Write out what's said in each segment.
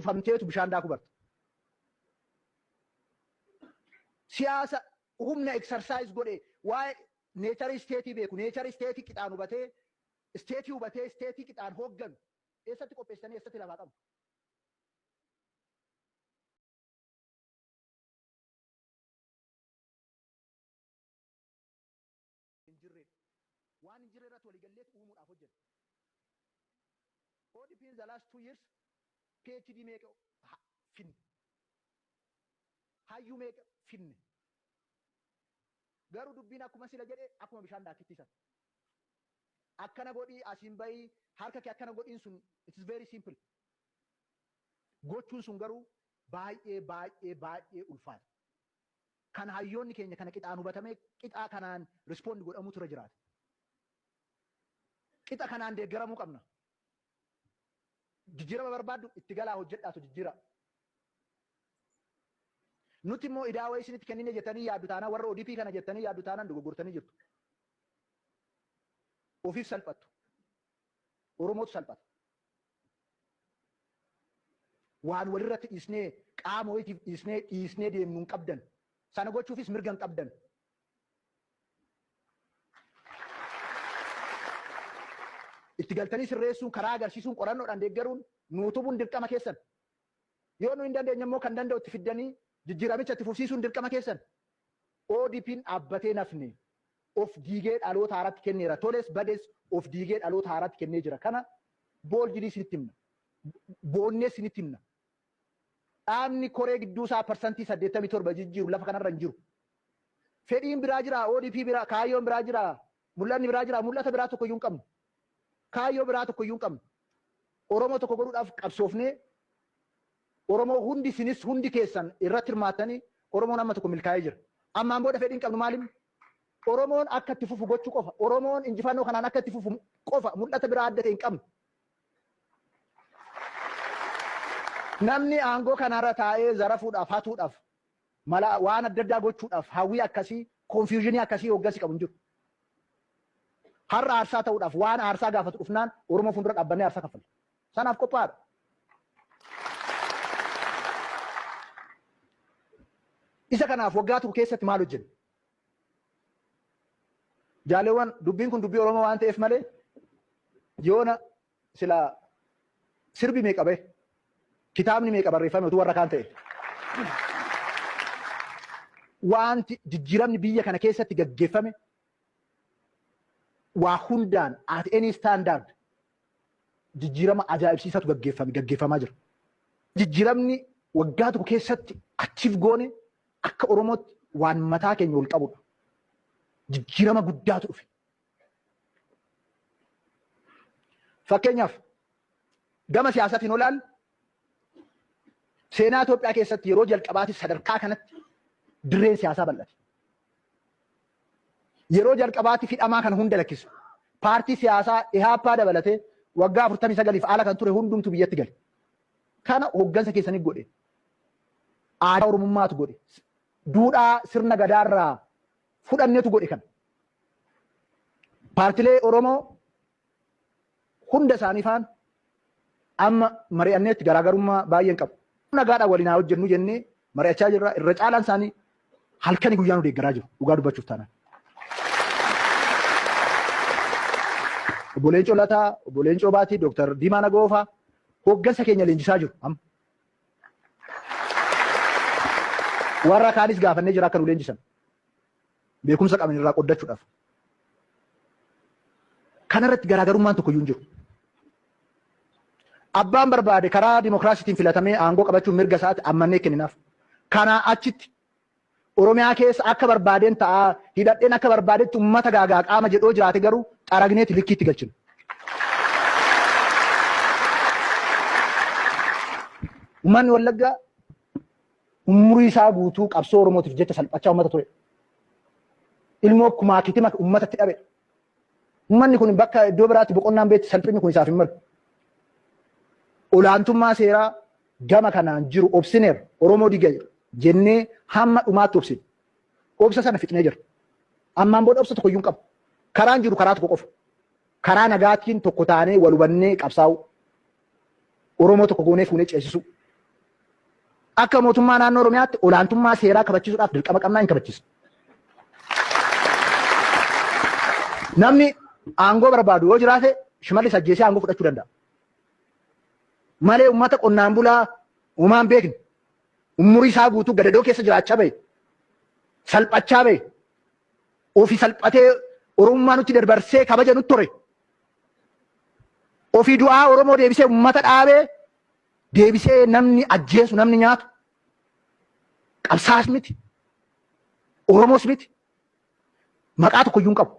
Tufamteetu bishaan daakuu barta. Siyaasa humna exercise godhe, waa'ee nature state beeku, nature state qixaan hubatee, state hubatee, state qixaan hoogganu eessatti qopheessanii eessatti lafaa qabdu? Hin jirredha. Waan hin jirre irratti waliigalleet uumuudhaaf hojjenna. ODP in the last 2 years PhD meeqa finne? Hayyuu meeqa finne? Garuu dubbiin akkuma sila jedhe akkuma bishaan daakkitti sana. Akkana godhii asiin bahii harka kee akkana godhiin sun it is very simple. Gochuun sun garuu baay'ee baay'ee baay'ee ulfaata. Kan hayyoonni keenya kana qixaan hubatamee qixaa kanaan respond godhamutu irra jiraata. Qixa kanaan deeggaramuu qabna. Jijjiirama barbaaddu itti galaa hojjedhaatu jijjiira. Nuti immoo idaa wayii isinitti kennine jettanii yaaddu taanaan, warra ODP kana jettanii yaaddu taanaan dogoggortanii jirtu. Ofiif salphattu. Oromootu salphata. Waan walirratti dhiisnee qaama wayiitiif dhiisnee deemnu hin qabdan. Sana gochuufis mirga hin qabdan. Itti galtanii sirreessuun, karaa agarsiisuun, qorannoodhaan deeggaruun, nu utubuun dirqama keessan. Yoo nu hin dandeenye immoo kan danda'u itti fiddanii jijjiiramicha itti fufsiisuun dirqama keessan. ODP'n dhaabbatee nafne of diigee dhaloota haaraatti kenneera. Toles bades of diigee dhaloota haaraatti kennee jira. Kana booljirii isinitti himna. Boonnee isinitti himna. Dhaabni koree gidduu isaa 87% jijjiiru lafa kanarra hin jiru. Fedhiin biraa jira, ODP biraa, kaayyoon biraa jira, mul'anni biraa jira, mul'ata biraa tokkoyyuu hin qabnu. Kaayyoo biraa tokkoyyuu hin qabnu. Oromoo tokko godhuudhaaf qabsoofnee Oromoo hundi isinis hundi keessan irratti hirmaattanii Oromoon amma tokko milkaa'ee jira. Ammaan booda fedhiin qabnu maalim? Oromoon akka itti fufu gochuu qofa. Oromoon injifannoo kanaan akka itti fufu qofa, mul'ata biraa adda ta'e hin qabnu. Namni aangoo kanarra taa'ee zarafuudhaaf, hatuudhaaf, mala waan adda addaa gochuudhaaf hawwii akkasii, confusionii akkasii hoggansi qabu hin jiru. Har'a aarsaa ta'uudhaaf waan aarsaa gaafatu dhufnaan Oromoo fuuldura dhaabbannee aarsaa kaffalla. Sanaaf qophaa'aadha. Isa kanaaf waggaa tokko keessatti maal hojjenne? Jaaleewwan, dubbiin kun dubbii Oromoo waan ta'eef malee yoona sila sirbi meeqa bahe, kitaabni meeqa barreeffame utuu warra kaan ta'e. Wanti jijjiiramni biyya kana keessatti gaggeeffame waa hundaan at any standard jijjiirama ajaa'ibsiisatu gaggeeffame, gaggeeffamaa jira. Jijjiiramni waggaa tokko keessatti achiif goone akka Oromootti waan mataa keenya ol qabudha. Jijjiirama guddaatu dhufe. Fakkeenyaaf gama siyaasaatiin olaal seenaa Itoophiyaa keessatti yeroo jalqabaatti sadarkaa kanatti dirreen siyaasaa bal'ate. Yeroo jalqabaatti hidhamaa kana hunda lakkisu. Paartii siyaasaa IHAPA dabalatee waggaa 49 ala kan ture hundumtu biyyatti gale. Kana hoggansa keessanii godhe. Aadaa Oromummaatu godhe. Duudhaa sirna gadaarraa fudhannetu godhe kana. Paartilee Oromoo hunda isaanii faan amma mari'anneetti garaagarummaa baay'een qabu. Nagaadhaan waliin haa hojjennu jennee mari'achaa jirra. Irra caalaan isaanii halkanii guyyaa nu deeggaraa jiru. Dhugaa dubbachuuf taanaan. Obbo Leencoo Lataa, Obbo Leencoo Baatii, Dooktar Diimaa Naga'oo fa'aa hoggansa keenya leenjisaa jiru amma. Warra kaanis gaafannee jira akka nu leenjisan. Beekumsa qaban irraa qoddachuudhaaf. Kanarratti garaagarummaan tokko iyyuu hin jiru. Abbaan barbaade karaa dimokiraasiitiin filatamee aangoo qabachuun mirga isaati ammannee kenninaaf. Kanaa achitti Oromiyaa keessa akka barbaadeen ta'aa, hidhadheen akka barbaadetti uummata gaagaa qaama jedhoo jiraate garuu xaragneeti likkiitti galchina. Uummanni Wallaggaa umurii isaa guutuu qabsoo Oromootiif jecha salphachaa uummata ture. Ilmoo kumaa kitima uummatatti dhabe. Uummanni kun bakka iddoo biraatti boqonnaan beetti salphinni kun isaaf hin malu. Olaantummaa seeraa gama kanaan jiru obsineerra, Oromoo diga jennee hamma dhumaatti obsine. Obsa sana fixnee jirra. Ammaan booda obsa tokkoyyuu hin qabu. Karaan jiru karaa tokko qofa. Karaa nagaatiin tokko taanee wal hubannee qabsaa'uu. Oromoo tokko goonee fuunee ceesisuu. Akka mootummaa naannoo Oromiyaatti olaantummaa seeraa kabachiisuudhaaf dirqama qabnaa hin kabachiisne. Namni aangoo barbaadu yoo jiraate Shimallis ajjeesee aangoo fudhachuu danda'a. Malee uummata qonnaan bulaa uumaan beekne umurii isaa guutuu gadadoo keessa jiraachaa bahe salphachaa bahe ofii salphatee Oromummaa nutti dabarsee kabaja nutti ture. Ofii du'aa Oromoo deebisee uummata dhaabee deebisee namni ajjeesu namni nyaatu qabsaas miti Oromoos miti maqaa tokkoyyuu hin qabu.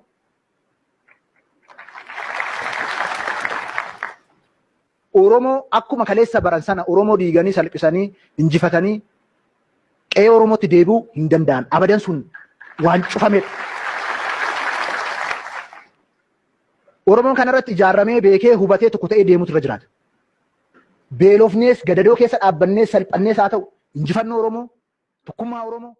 Oromoo akkuma kaleessa baran sana Oromoo diiganii salphisanii injifatanii qe'ee Oromootti deebi'uu hin danda'an. Abadan sun waan cufamedha. Oromoon kanarratti ijaarramee beekee hubatee tokko ta'ee deemutu irra jiraata. Beelofnees gadadoo keessa dhaabbannees salphannees haa ta'u injifannoo Oromoo tokkummaa Oromoo